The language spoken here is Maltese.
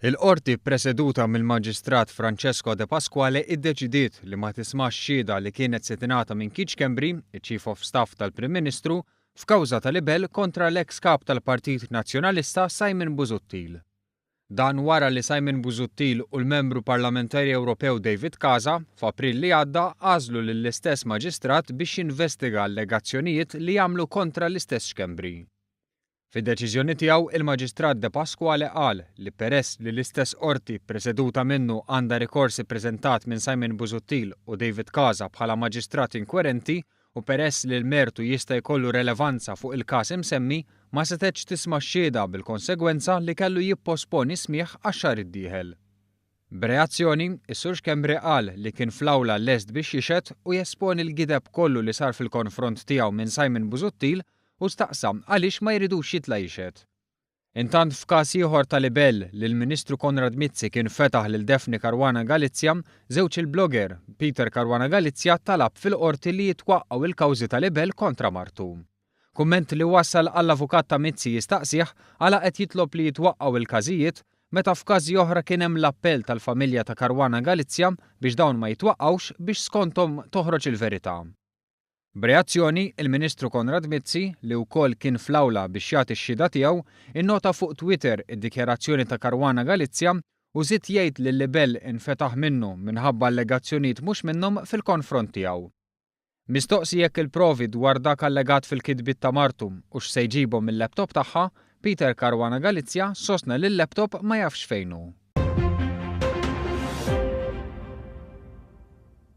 Il-Qorti ppreseduta mill-Maġistrat Francesco Depasquale iddeċidiet li ma tismax xhieda li kienet se tingħata minn Keith Schembri, iċ-Chief of Staff tal-Prim Ministru, f'kawża ta' libell kontra l-eks Kap tal-Partit Nazzjonalista Simon Busuttil. Dan wara li Simon Busuttil u l-Membru Parlamentari Ewropew David Casa, f'April li għadda għażlu lill-istess Maġistrat biex jinvestiga allegazzjonijiet li għamlu kontra l-istess Schembri. Fid-deċiżjoni tiegħu, il-Maġistrat Depasquale qal li peress li l-istess Qorti ppreseduta minnu għandha rikors ippreżentat minn Simon Busuttil u David Casa bħala Maġistrat inkwerenti u peress li l-mertu jista' jkollu relevanza fuq il-każ imsemmi, ma setgħetx tisma' x-xhieda bil-konsegwenza li kellu jipposponi s-smigħ għax-xahar id-dieħel. B'reazzjoni, is-Sur Schembri qal li kien fl-awla lest biex jixhed u jesponi l-gideb kollu li sar fil-konfront tiegħu minn Simon Busuttil u staqsa għaliex ma jridux jitla' jixhed. Intant f'każ ieħor ta' libell li l-Ministru Konrad Mizzi kien fetaħ lil Daphne Caruana Galizia, żewġ il-blogger, Peter Caruana Galizia talab fil-Qorti li jitwaqqgħu l-kawżi ta' libell kontra martu. Kumment li wassal għall-avukat ta' Mizzi jistaqsih għala qed jitlob li jitwaqqgħu l-każijiet meta f'każi oħra kien hemm l-appell tal-familja ta' Caruana Galizia biex dawn ma jitwaqqgħux biex skonthom toħroġ il-verità. B'reazzjoni, il-Ministru Konrad Mizzi, li wkoll kien fl-awla biex jagħti x-xhieda tiegħu, innota fuq Twitter id-dikjarazzjoni ta' Caruana Galizia u żied jgħid li l-libell infetaħ minnu minħabba allegazzjonijiet mhux minnhom fil-konfront tiegħu. Mistoqsi jekk il-provi dwar dak allegat fil-kitbiet ta' martu hux se jġibhom mil-laptop tagħha, Peter Caruana Galizia sostna li l-laptop ma jafx fejn hu.